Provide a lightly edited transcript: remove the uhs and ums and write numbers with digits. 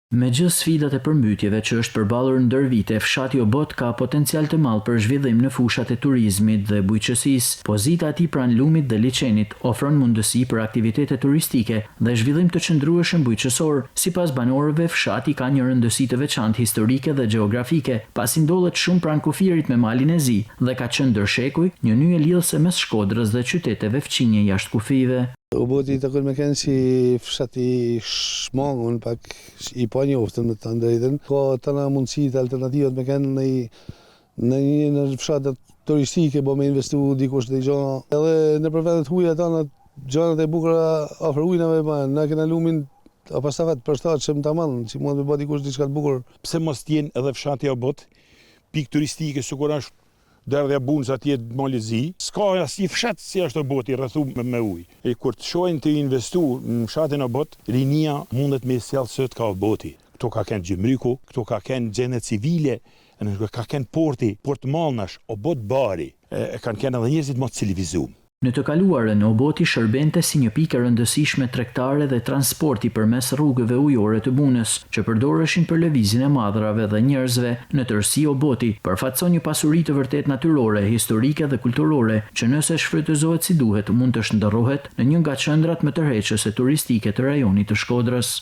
Me gjithë sfidat e përmbytjeve që është përballur ndër vite, fshati Obot ka potencial të madh për zhvillim në fushat e turizmit dhe bujqësisë. Pozita e tij pranë lumit dhe liqenit ofron mundësi për aktivitete turistike dhe zhvillim të qëndrueshëm bujqësor. Sipas banorëve, fshati ka një rëndësi të veçantë historike dhe gjeografike, pasi ndodhet shumë pranë kufirit me Malin e Zi dhe ka qenë ndër shekuj një nyje lidhëse mes Shkodrës dhe qyteteve fqinje jashtë kufijve. Oboti i takon me kenë si fshat i shmangun, pak i panjoftun me të thënë drejtën. Ka tana mundësitë alternativat me kenë në në një në fshatat turistike, bo me investu dikush në gjona. Edhe nëpër vendet huja tana gjanat e bukura afër ujnave, ma na kena lumin apastafat përshtatshëm tamam, që mund me ba dikush diçka të bukur. Pse mos të jenë edhe fshati Obot pikë turistike sikur është Derdhja Bunës atje të Malit Zi, s'ka asnjë fshat si është Oboti i rrethu me ujë. E kur të shohin të investu në fshatin Obot, rinia mundet me i sjell sot ka Oboti. Këtu ka kenë gjymryku, këtu ka kenë gjendje civile, ka kenë porti, port mallnash, Obot bari. E kanë kenë edhe njerëzit ma të civilizum. Në të kaluarën, Oboti shërbente si një pikë e rëndësishme tregtare dhe transporti përmes rrugëve ujore të Bunës, që përdoreshin për lëvizjen e mallrave dhe njerëzve. Në tërësi, Oboti përfaqëson një pasuri të vërtetë natyrore, historike dhe kulturore, që nëse shfrytëzohet si duhet, mund të shndërrohet në një nga qendrat më tërheqëse turistike të rajonit të Shkodrës.